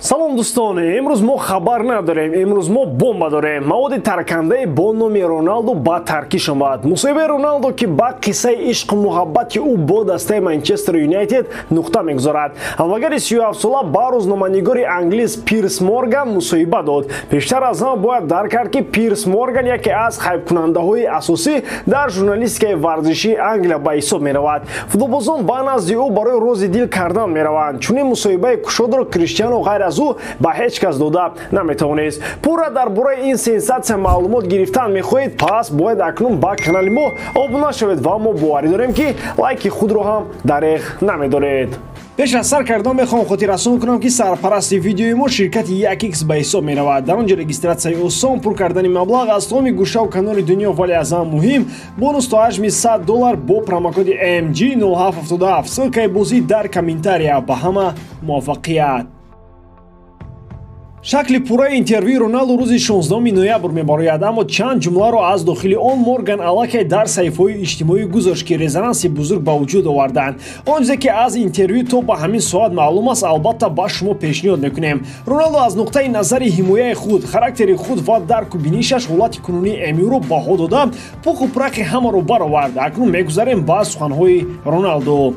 Салом дӯстон, имрӯз мо хабар надорем, имрӯз мо бомба дорем. Маводи таркандаи бо номи Роналду ба таркиш омад. Мусоҳибаи Роналду, ки ба қиссаи ишқу муҳаббати ӯ бо дастаи Манчестер Юнайтед нуқта мегузорад. Ҳамлагари 37-сола ба рӯзноманигори англис Пирс Морган мусоҳиба дод. Пештар аз ҳама бояд дарк кард, ки Пирс Морган яке аз хайбкунандаҳои асосӣ дар журналистикаи варзишии Англия ба ҳисоб меравад. Футболбозон ба назди ӯ барои рози дил кардан мераванд. Чунин мусоҳибаи кушодро Криштиану ғайр аз ӯ ба ҳеҷ кас дода наметавонист. Пурра дар бораи ин сенсатсия маълумот гирифтан мехоҳед, пас бояд акнун ба канали мо обуна шавед ва мо боварӣ дорем, ки лайки худро ҳам дареғ намедоред. Пеш аз сар кардан мехоҳам хотиррасон кунам, ки сарпарасти видеои мо ширкати 1x ба ҳисоб меравад. Дар он ҷо регистратсияи осон, пур кардани маблағ аз тамоми гӯшаву канори дунё, вале аз ҳама муҳим бонус то ҳаҷми $100 бо промокоди MG0777. Ссылкаи бозӣ дар комментария. Ба ҳама муваффақият. Шакли пурраи интервюи Роналду рӯзи 16 ноябр мебарояд, аммо чанд ҷумларо аз дохили он Морган аллакай дар саҳифаҳои иҷтимоӣ гузошт, ки резонанси бузург ба вуҷуд оварданд. Он чизе, ки аз интервю то ба ҳамин соат маълум аст, албатта ба шумо пешниҳод мекунем. Роналду аз нуқтаи назари ҳимояи худ, характери худ ва дарку бинишаш ҳолати кунунии МЮ-ро баҳо дода, пуху прахи ҳамаро баровард. Акнун мегузарем ба суханҳои Роналду.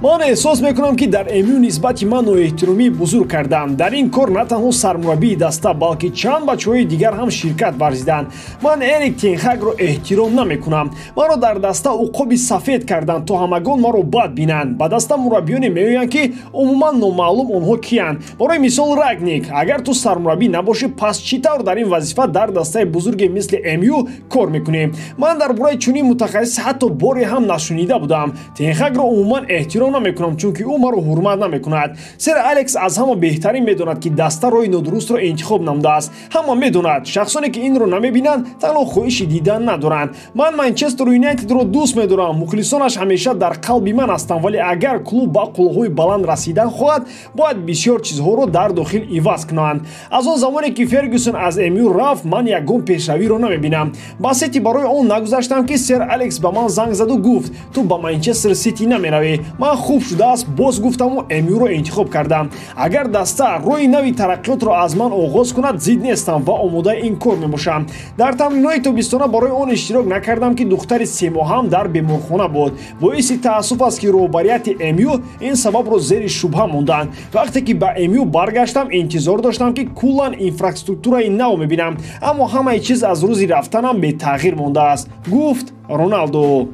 Ман эҳсос мекунам, ки дар МЮ нисбати ман ноэҳтиромии бузург карданд. Дар ин кор на танҳо сармураббии даста, балки чанд бачаҳои дигар ҳам ширкат варзиданд. Ман Эрик Тенхагро эҳтиром намекунам. Маро дар даста уқоби сафед карданд, то ҳамагон маро бад бинанд. Ба даста мураббиёне меоянд, ки умуман номаълум онҳо киянд. Барои мисол, Рагник. Агар ту сармураббӣ набошӣ, пас чӣ тавр дар ин вазифа дар дастаи бузурге мисли МЮ кор мекунӣ? Ман дар бораи чунин мутахассис ҳатто боре ҳам нашунида будам. Тенхагро умуман эҳтиром намекунам, чунки ӯ маро ҳурмат намекунад. Сер Алекс аз ҳама беҳтарин медонад, ки даста роҳи нодурустро интихоб намудааст. Ҳама медонад. Шахсоне, ки инро намебинанд, танҳо хоҳиши дидан надоранд. Ман Манчестер Юнайтедро дӯст медорам, мухлисонаш ҳамеша дар қалби ман ҳастанд, вале агар клуб ба қуллаҳои баланд расидан хоҳад, бояд бисёр чизҳоро дар дохил иваз кунанд. Аз он замоне ки Фергюсон аз МЮ рафт, ман ягон пешравиро намебинам. Ба Сити барои он нагузаштам, ки сер Алекс ба ман занг заду гуфт: «Ту ба Манчестер Сити намеравӣ». Ман хуб шудааст боз гуфтаму МЮ-ро интихоб кардам. Агар даста роҳи нави тараққиётро аз ман оғоз кунад, зид нестам ва омодаи ин кор мебошам. Дар тамринҳои тобистона барои он иштирок накардам, ки духтари семоҳам дар беморхона буд. Боиси таассуф аст, ки роҳбарияти МЮ ин сабабро зери шубҳа монданд. Вақте ки ба МЮ баргаштам, интизор доштам, ки куллан инфраструктураи нав мебинам, аммо ҳамаи чиз аз рӯзи рафтанам бетағйир мондааст, гуфт Роналду.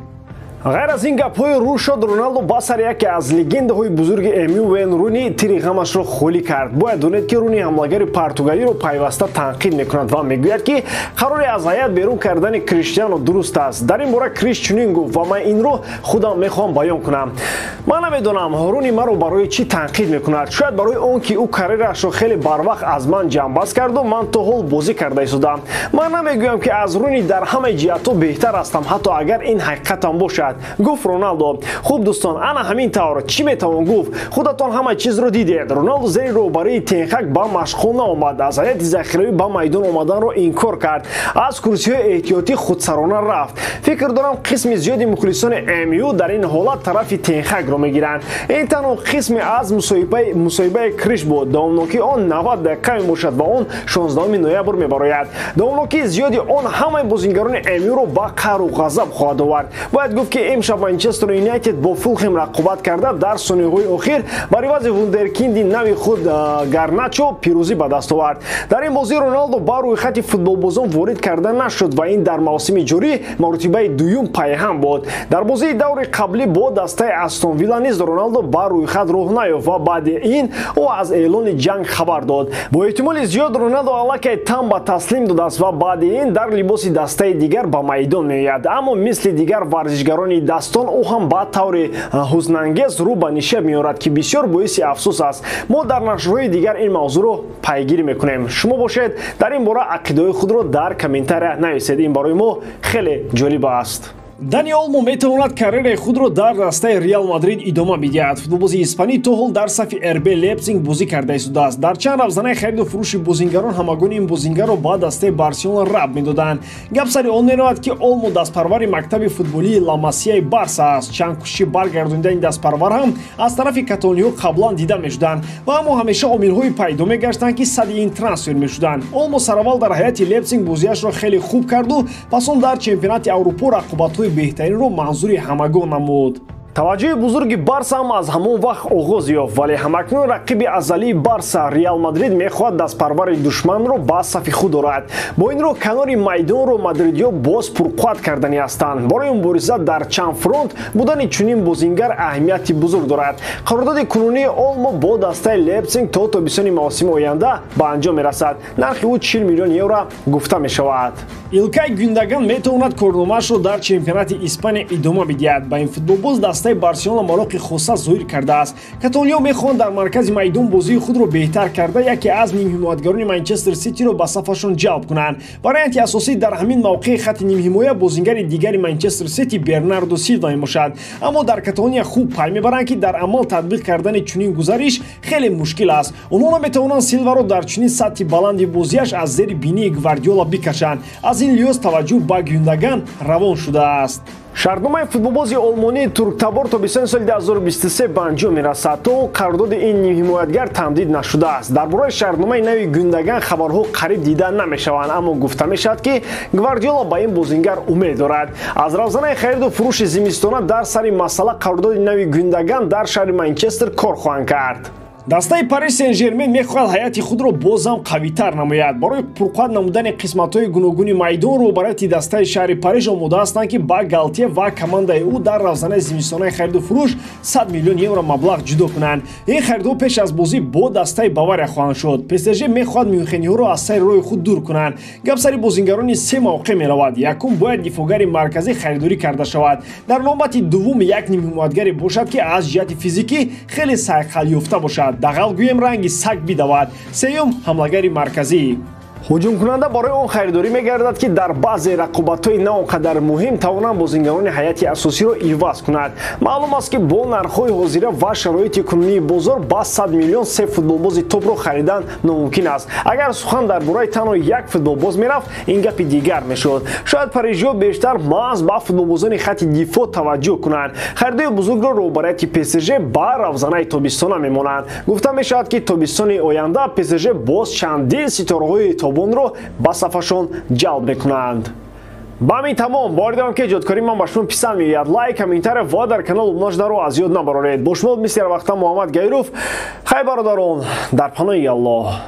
Ғайр аз ин гапҳои рӯ шуд, Роналду ба сари яке аз легендаҳои бузурги МЮ Вейн Руни тири ғамашро холӣ кард. Бояд донед, ки Руни ҳамлагари португалиро пайваста танқид мекунад ва мегӯяд, ки қарори аз ҳайат берун кардани Криштиану дуруст аст. Дар ин бора Криш чунин гуфт ва ман инро худам мехоҳам баён кунам. Ман намедонам, Руни маро барои чӣ танқид мекунад. Шояд барои он ки ӯ карьераашро хеле барвақт аз ман ҷамъбаст карду ман то ҳол бозӣ карда истодам. Ман намегӯям, ки аз Руни дар ҳамаи ҷиҳатҳо беҳтар ҳастам, ҳатто агар ин ҳақиқатам бошад, гуфт Роналдо. Хуб дӯстон, ана ҳамин тавр чӣ метавон гуфт? Худатон ҳама чизро дидед. Роналдо зери роҳбарии Тенхак ба машқҳо наомад, аз ҳайати захиравӣ ба майдон омаданро инкор кард, аз курсиҳои эҳтиётӣ худсарона рафт. Фикр дорам, қисми зиёди мухлисони МЮ дар ин ҳолат тарафи Тенхакро мегиранд. Ин танҳо қисме аз мусоҳибаи Криш буд. Давомнокии он 90 дақиқа мебошад ва он 16 ноябр мебарояд. Давомнокии зиёди он ҳамаи бозингарони МЮ-ро ба қаҳру ғазаб хоҳад овард. Бояд гуфт, ки имшаб Манчестер Юнайтед бо Фулхем рақобат карда, дар сониҳои охир бар ивази вундеркинди нави худ Гарначо пирӯзӣ ба даст овард. Дар ин бозӣ Роналдо ба рӯйхати футболбозон ворид карда нашуд ва ин дар мавсими ҷорӣ маротибаи дуюм пайҳам буд. Дар бозии даври қаблӣ бо дастаи Астон Вилла низ Роналдо ба рӯйхат роҳ наёфт ва баъди ин ӯ аз эълони ҷанг хабар дод. Бо эҳтимоли зиёд Роналдо аллакай тан ба таслим додааст ва баъди ин дар либоси дастаи дигар ба майдон меояд. Аммо мисли дигар варзишгарони дастон ӯ ҳам ба таври ҳузнангез рӯ ба нишеб меорад, ки бисёр боиси афсӯс аст. Мо дар нашрҳои дигар ин мавзӯъро пайгирӣ мекунем. Шумо бошед, дар ин бора ақидаҳои худро дар комментария нависед. Ин барои мо хеле ҷолиб аст. Дани Олмо метавонад карьераи худро дар дастаи Реал Мадрид идома бидиҳад. Футболбози испанӣ то ҳол дар сафи РБ Лейпциг бозӣ карда истодааст. Дар чанд равзанаи хариду фурӯши бозингарон ҳамагон ин бозингарро ба дастаи Барселона рабт медоданд. Гап сари он меравад, ки Олмо дастпарвари мактаби футболии Ла Масияи Барса аст. Чанд кӯшиши баргардонидани дастпарвар ҳам аз тарафи каталониҳо қаблан дида мешуданд ва аммо ҳамеша омилҳое пайдо мегаштанд, ки сади ин трансфер мешуданд. Олмо сараввал дар ҳайати Лейпциг бозиашро хеле хуб карду пас он дар чемпионати Аврупо рақобатҳои беҳтаринро манзури ҳамагон намуд. Таваҷҷӯҳи бузурги Барса ҳам аз ҳамон вақт оғоз ёфт, вале ҳамакнун рақиби азалии Барса Реал Мадрид мехоҳад дастпарвари душманро ба сафи худ орад. Бо ин роҳ канори майдонро мадридиҳо боз пурқувват кардани ҳастанд. Барои мубориза дар чанд фронт будани чунин бозингар аҳамияти бузург дорад. Қарордоди кунунии Олмо бо дастаи Лейпциг то тобистони мавсими оянда ба анҷом мерасад. Нархи ӯ 40 миллион евро гуфта мешавад. Илкай Гюндаган метавонад корномаашро дар чемпионати Испания идома бидиҳад. Ба ин футболбоз дастаи Барселона мароқи хоса зоҳир кардааст. Каталониҳо мехоҳанд дар маркази майдон бозии худро беҳтар карда, яке аз нимҳимоятгарони Манчестер Ситиро ба сафашон ҷалб кунанд. Варианти асосӣ дар ҳамин мавқеи хатти нимҳимоя бозингари дигари Манчестер Сити Бернардо Силва мебошад. Аммо дар Каталония хуб пай мебаранд, ки дар амал татбиқ кардани чунин гузариш хеле мушкил аст. Онҳо наметавонанд Силваро дар чунин сатҳи баланди бозиаш аз зери бинии Гвардиола бикашанд. Аз ин лиҳоз таваҷҷӯҳ ба Гюндаган равон шудааст. Шартномаи футболбози олмонии турктабор то бистуми соли 2023 ба анҷом мерасад. То қарордоди ин нимҳимоятгар тамдид нашудааст. Дар бораи шартномаи нави Гюндаган хабарҳо қариб дида намешаванд, аммо гуфта мешавад, ки Гвардиола ба ин бозингар умед дорад. Аз равзанаи хариду фурӯши зимистона дар сари масъала қарордоди нави Гюндаган дар шаҳри Манчестер кор хоҳанд кард. Дастаи Париж Сен-Жермен мехоҳад ҳайати худро бозам қавитар намояд. Барои пурқувват намудани қисматҳои гуногуни майдон роҳбарияти дастаи шаҳри Париж омода ҳастанд, ки ба Галтье ва командаи ӯ дар равзанаи зимистонаи хариду фурӯш 100 миллион евро маблағ ҷудо кунанд. Ин харидҳо пеш аз бозӣ бо дастаи Бавария хоҳанд шуд. ПСЖ мехоҳад мюнхениҳоро аз сари роҳи худ дур кунанд. Гап сари бозингарони се мавқеъ меравад. Якум, бояд дифоъгари марказӣ харидорӣ карда шавад. Дар навбати дуввум як нимҳимоятгаре бошад, ки аз ҷиҳати физикӣ хеле сайқалёфта бошад. Дағал гӯем ранги саг бидавад. Сеюм, ҳамлагари марказӣ. Ҳуҷумкунанда барои он харидорӣ мегардад, ки дар баъзе рақобатҳои на он қадар муҳим тавонанд бозингарони ҳайати асосиро иваз кунад. Маълум аст, ки бо нархҳои ҳозира ва шароити кунунии бозор ба 100 миллион се футболбози топро харидан номумкин аст. Агар сухан дар бораи танҳо як футболбоз мерафт, ин гапи дигар мешуд. Шояд парижиҳо бештар маҳз ба футболбозони хатти дифоъ таваҷҷӯҳ кунанд. Харидои бузургро роҳбарияти ПСЖ ба равзанаи тобистона мемонанд. Гуфта мешавад, ки тобистони оянда ПСЖ боз чандин ситораҳои тобонро ба сафашон ҷалб мекунанд. Ба ҳамин тамом. Боварӣ дорам, ки эҷодкории ман ба шумо писанд меояд. Лайк, комментария ва дар канал обуна шуданро аз ёд набароред. Бо шумо мисли ҳар вақта Муҳаммад Гаиров. Хайр, бародарон, дар паноҳи Аллоҳ.